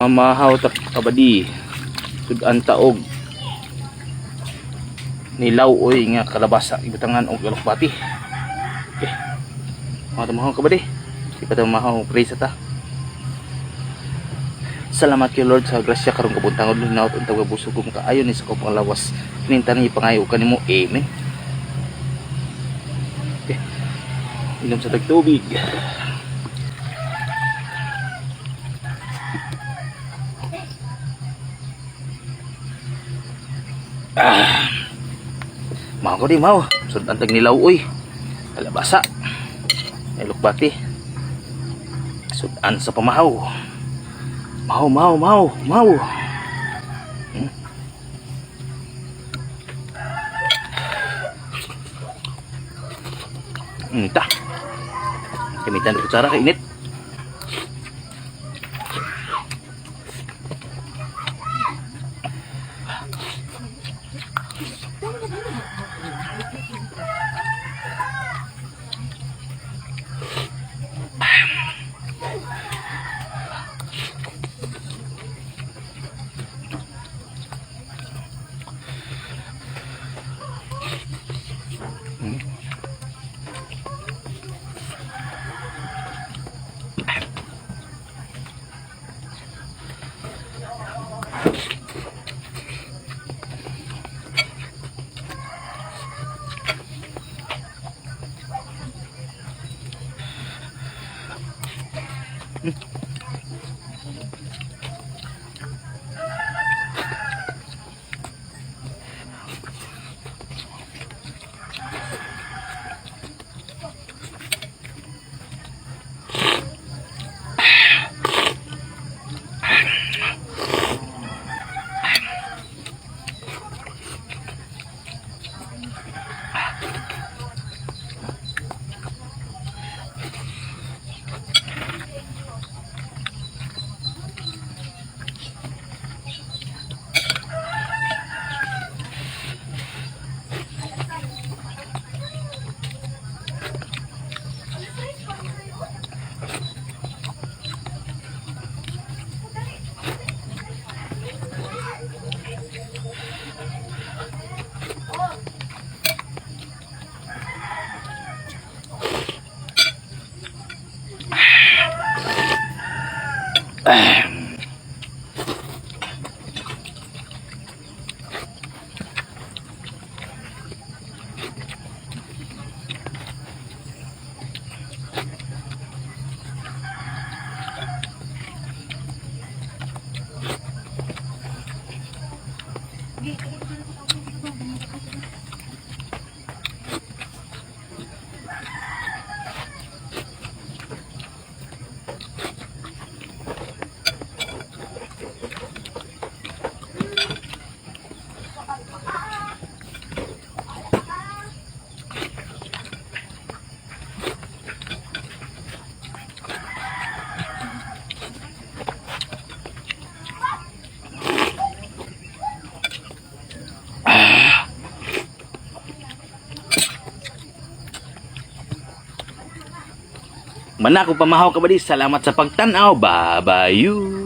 Mamahaw ta, kabady. Sud-an ta og nilaw oy nga kalabasa, ibutangan og alokbati. Okay. Mga tamahaw, kabady. Di pa ta mahaw, pray sa ta. Salamat kay Lord sa grasya karong kabuntangon, hinaut unta busog ko makaayo ni sa akong panglawas. Kining tanan ipangayo kanimo. Amen. Okay. Inom sa tagtubig. Ah. Mao ko di mao. Sudan tag nilaw oy. Kalabasa. Alokbati. Sudan sa pamahaw. Mahaw, mahaw, mahaw, mahaw. Ta. Gamitan ko kutsara kay init. Mana ko pamahaw, kabady. Salamat sa pagtanaw. Bye-bye you.